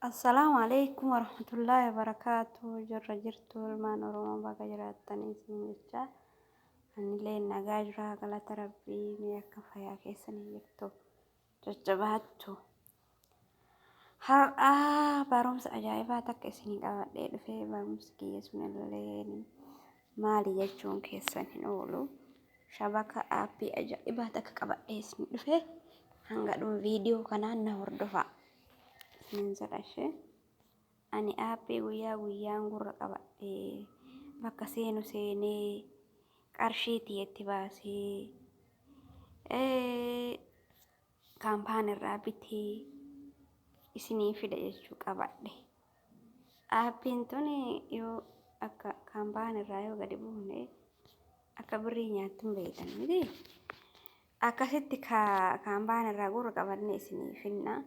Assalaamu alaikum warahmatullaahi wabarakaatu. Jirra jirtu ilmaan Oromoo, baga jiraattanii isin jecha. Anillee nagaa jira, galata Rabbii. Mee akka fayyaa keessanii jirtu, jajjabaattu? Har'aa barumsa ajaa'ibaa takka isinii qabadhee dhufee. Barumsi kiyya sunillee maali jechuun keessan hin oolu. Shabaka aappii ajaa'ibaa takka qabadhee isinii dhufe. Hanga dhuma viidiyoo kanaan na hordofaa. Isinin jedha ishee. Ani aappii guyyaa guyyaan gurra qabadhee bakka seenu seenee qarshii tiyyatti baasee kaampaan irraa bitee isinii fida jechuu qabadhe. Aappiin tun yoo akka kaampaan irraa yoo gadi buufne akka birrii nyaattu hin beektan miti. Akkasitti kaampaan irraa gurra qabanne isinii finna.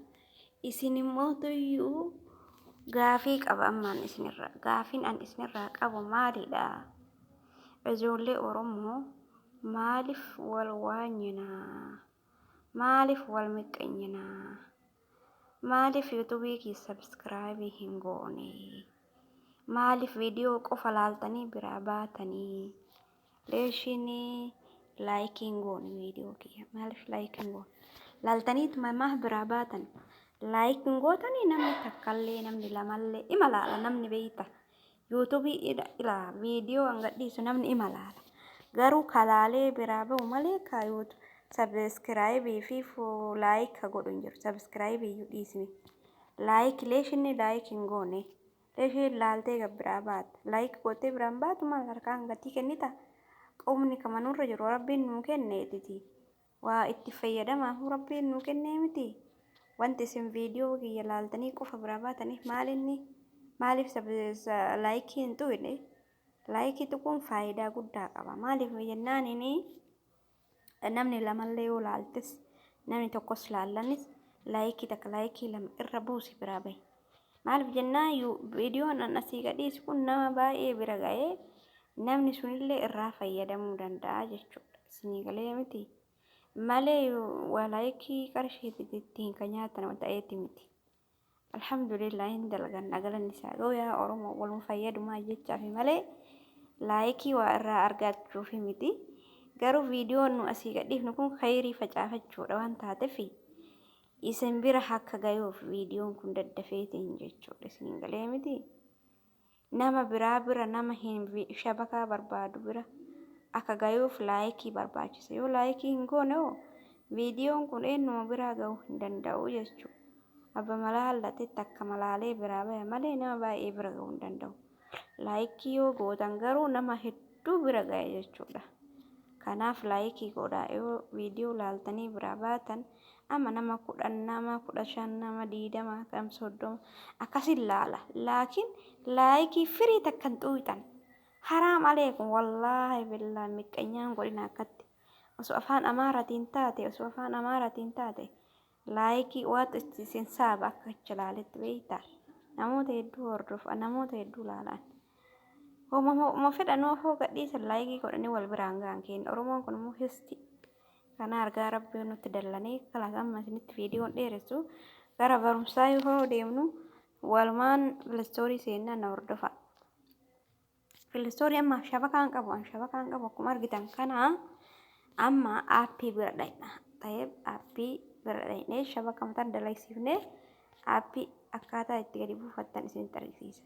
Isin immoo tuyyuu gaafii qaba ammaan isinirraa. Gaafiin an isinirraa qabu maalidha? Ijoollee Oromoo, maaliif wal waanyinaa? Maaliif wal miqqanyinaa? Maaliif yuutuubii kiyya subscribe hin goone? Maaliif viidiyoo qofa laaltanii biraa baatanii? Leeshinii like hin goone viidiyoo kiyya. Maaliif like hin goone? Laaltaniituma maaf biraa baatan? Like hin gootanii? Namni takkallee, namni lamallee ima laala namni, beeyta. Yuutuubii ilaa, viidiyoo an gadhiisu namni ima laala. Garuu kalaalee biraa bahu malee ka subscribe fi like ka godhu hin jiru. Subscribe iyyuu dhiisime. Like leeshinni like hin goone. Leeshiin laaltee gad biraa baata. Like gootee biraan baatu maal harkaan gatii kennita? Qubni kama nurra jiru Rabbiin nuu kenneetiti. Waa itti fayyadamaaf Rabbiin nuu kennee miti. Wanti isin viidiyoo kiyya laaltanii qofa biraa baataniif maalinni? Maaliif like hin tuqne? Like tuquun faayidaa guddaa qaba. Maaliif jennaanini, namni lamallee yoo laaltes, namni tokkos laallanis, like takka, like lama irra buusi biraa bahi. Maaliif jennaan, viidiyoon an asii gadhiisu kun nama baay'ee bira ga'ee namni sunillee irraa fayyadamuu danda'a jechuudha. Isinii galee miti? Malee waa like qarshiitti ittiin kan nyaatan ta'eeti miti. Alhamdulillah, hin dalaganna, galanni isaa ga'u. Yaa Oromoo, waluma fayyadumaa jechaafi malee like waa irraa argachuufi miti. Garuu viidiyoon nu asii gadhiifnu kun khayrii facaafachuudha waan taateef isin bira akka gayuuf viidiyoon kun daddafeetiin jechuudha. Isin galee miti? Nama biraa bira, nama hin shabakaa barbaadu bira akka gayuuf like barbaachisa. Yoo like hin goone hoo, viidiyoon kun eenyuma biraa gahuu hin danda'u jechuudha. Abba malaallatee takka malaalee biraa baya malee nama baay'ee bira gahuu hin danda'u. Like yoo gootan garuu nama hedduu bira gaya jechuudha. Kanaaf like godhaa. Yoo viidiyoo laaltanii biraa baatan, amma nama 10, nama 15, nama 20, kam 30 akkasin laala. Laakiin like firii takka hin xuuxan. Haraam aleekum, wallaahi billaahi, miqqanyaan godhina akkatti. Osoo afaan Amaaraatiin taate, osoo afaan Amaaraatiin taate, like waatu isin saaba akka achi laaletti, beeytaa. Namoota hedduu hordofa, namoota hedduu laalaan. Homa fedhanuu hoo gadhiisan like godhanii wal biraan gahan. Keenya Oromoon kun immoo histi. Kana argaa Rabbii nutti dallanee kalaas. Amma isinitti viidiyoon dheeressu, gara barumsaa yoo deemnu walumaan Play Store seennaa, na hordofa. Play Store amma shabakaan qabu, an shabakaan qabu akkuma argitan kana. Amma aappii bira dhaqna. Ta'eef aappii bira dhaqnee shabaka mataan dalagsiifnee aappii akkaataa itti gadi buufattan isinitti argisiisa.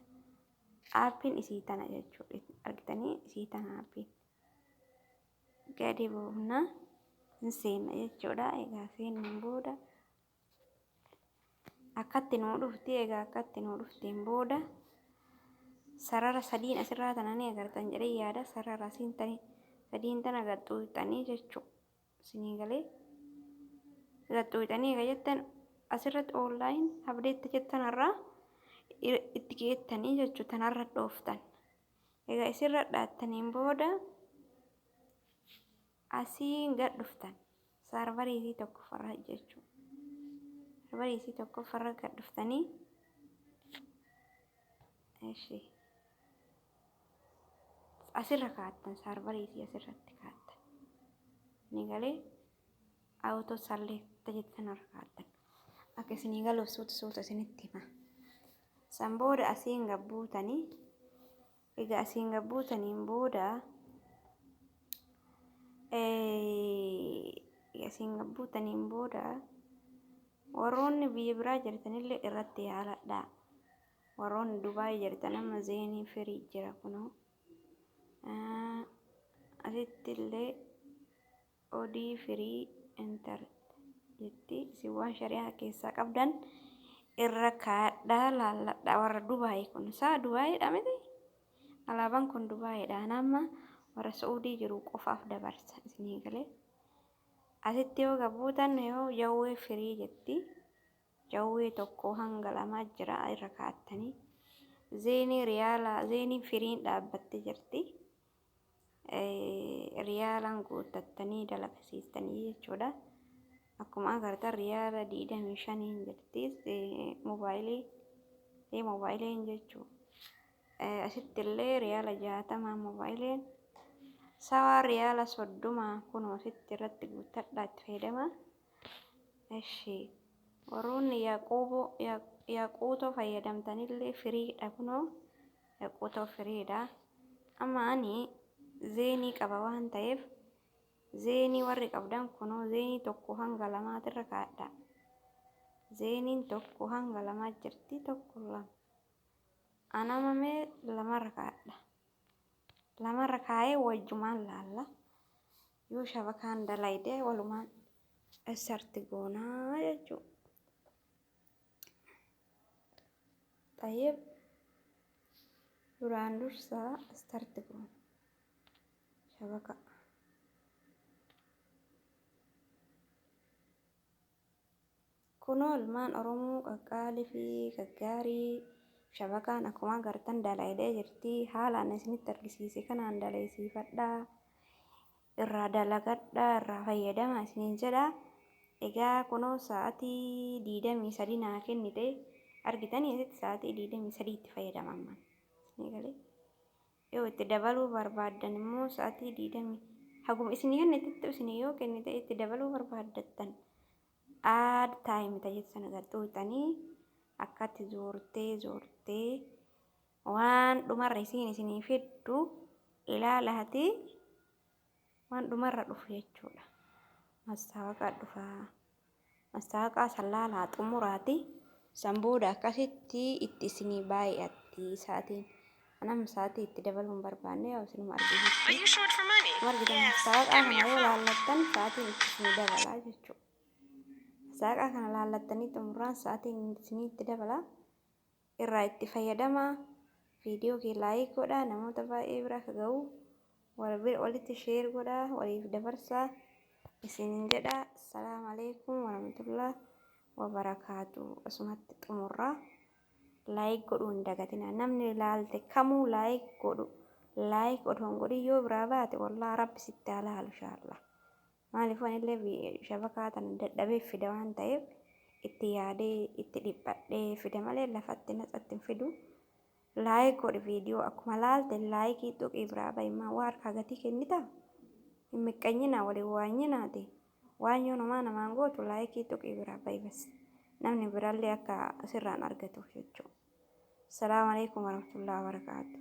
Aappiin isii tana jechuudha. Argitanii, isii tana aappiin. Gadi buufna, hin seenna jechuudha. Egaa seennuun booda akkatti nuu dhufti. Egaa akkatti nuu dhufteen booda sarara sadiin asirraa tana ni agartan jedhee yaada. Sarara asiin tani sadiin tana gaxxuuxanii jechuudha. Isinii galee? Gaxxuuxanii egaa jettan, asirratti online update jettanarraa itti geettanii jechuudha. Tanarra dhooftan. Egaa isirra dhaattaniin booda asiin gad dhuftan, server isii tokkoffarra jechuudha. Server isii tokkoffarra gad dhuftanii, eshi, asirra kaattan, server isii asirratti kaattan. Ni galee? Auto select jettanarra kaattan. Akka isinii galuuf suuta suuta isinitti hima. San booda asiin gabbuutanii, egaa asiin gabbuutaniin booda, asiin gabbuutaniin booda warroonni biyya biraa jirtanillee irratti yaaladhaa. Warroonni Dubaay jirtan amma Zeenii free jira kunoo. Asitti illee odii free enter jetti. Isin waan shari'aa keessaa qabdan irra kaadhaa laalladhaa. Warra Dubaay kun isaa Dubaayiidha miti? Alaabaan kun Dubaayiidha. Amma warra Sa'uudii jiru qofaaf dabarsa isinii galee. Asitti yoo gabbuutan yoo jawwee free jetti. Jawwee 1 hanga 2 jira, irra kaa'attanii. Zeenii riyaala, Zeenii freen dhaabbattee jirti. Riyaalaan guuttattanii dalagasiistanii jechuudha. Akkuma agartan riyaala 25n jirti moobaayilii, moobaayiliin jechuudha. Asitti illee riyaala 60 moobaayiliin. Sawaa riyaala 30 kunoo asitti irratti guuttadhaa itti fayyadama. Eshi, warroonni Yaaquutoo fayyadamtanillee freedha, kunoo Yaaquutoo freedha. Amma ani Zeenii qaba waan ta'eef, Zeenii warri qabdan kunoo Zeenii 1 hanga 2 irra kaa'adha. Zeeniin 1 hanga 2 jirti, tokko, lama. Anama mee lamarra kaa'adha. Lamarra kaa'ee wajjumaan laalla. Yoo shabakaan dalayde walumaan start goonaa jechuudha. Xayyib, duraan dursaa start goona. Shabaka. Kunoo ilmaan Oromoo qaqqaalii fi gaggaarii, shabakaan akkuma agartan dalaydee jirti. Haalaan isinitti argisiise kanaan dalaysiifadhaa. Irraa dalagadhaa, irraa fayyadamaa isiniin jedha. Egaa kunoo sa'aatii 23 naa kennite, argitanii, asitti sa'aatii 23 itti fayyadama ammaan. Isinii galee? Yoo itti dabaluu barbaaddan immoo sa'aatii diidamii haguma isinii kennitetti, isinii yoo kennite itti dabaluu barbaaddattan add time tajaajila sana gadhuutanii akkatti zoortee zoortee waan dhumarra isiin isinii fiddu ilaalaati, waan dhumarra dhufu jechuudha. Mastaawaqaa dhufaa. Mastaawaqaa san laalaa xumuraati. San booda akkasitti itti isinii baay'atti sa'aatiin. Anam sa'aatii itti dabaluu hin barbaanne, yaa isinuma argisiistu. Are you short for money? Argitan, Yes. mastaawaqaa Give me kana your yoo phone. laallattan sa'aatiin itti isinii dabalaa jechuudha. Mastaawaqaa kana laallattanii xumuraan sa'aatiin isinii itti dabala. Irraa itti fayyadamaa. Viidiyoo kee like godhaa, namoota baay'ee bira akka ga'u walitti share godhaa, waliif dabarsaa isinin jedha. Salaamu alaikum warahmatullah wabarakaatu. Asumatti xumurraa. Like godhuu hin dagatina. Namni ilaalte kamuu like godhu. Like odoo hin godhin yoo biraa baate, wallaa rabbi sitti haa laalu inshaallah. Maaliif, anillee shabakaa tana dadhabee fida waan ta'eef, itti yaadee itti dhiphadhee fida malee lafatti naxatti hin fidu. Like godhi, viidiyoo akkuma laalte likeii tuqii biraa bahi. Maa waa harkaa gatii kennitaa? Hin miqqanyinaa, waliin waanyinaati. Waan yoo namaa namaan gootu likeii tuqii biraa bahi bas. Namni biraallee akka sirraan argatuuf jechuudha. Salaamu alaikum warahmatullahi wabarakaatu.